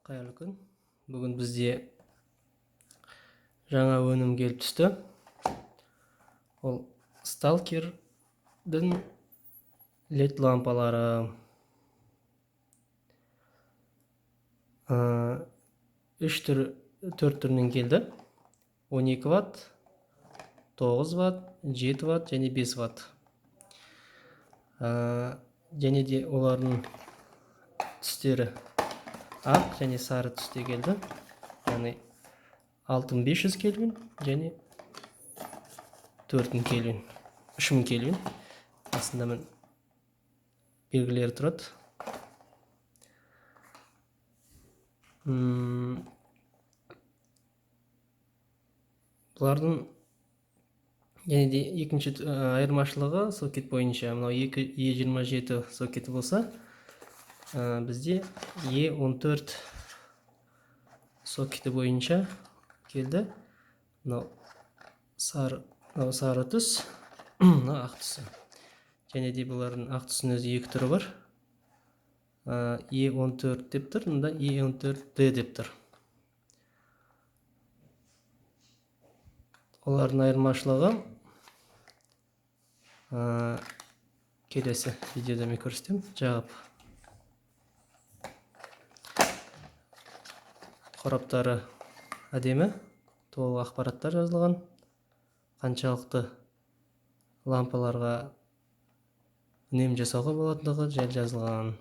Қайырлы күн. Бүгін бізде жаңа өнім келіп түсті. Ол Сталкердің LED лампалары. Үш түр, төрт түрінен келді. 12 ватт, 9 ватт, 7 ватт және 5 ватт. Және де олардың түстері ақ және сары түсте келді. Яғни 6500 кельвин және 4000 кельвин, 3000 кельвин. Астында міне белгілері тұрады. Бұлардың және де екінші айырмашылығы сокет бойынша мынау екі Е жиырма жеті сокеті болса, бізде Е он төрт сокеті бойынша келді. Мынау сары түс, мынау ақ түсі. Және де бұлардың ақ түсінің өзі екі түрі бар. Е он төрт деп тұр, мында Е он төрт Д деп тұр. Олардың айырмашылығы, келесі видеода мен көрсетемін. Жағып қораптары әдемі, толық ақпараттар жазылған. Қаншалықты лампаларға үнем жасауға болатындығы жайлы жазылған.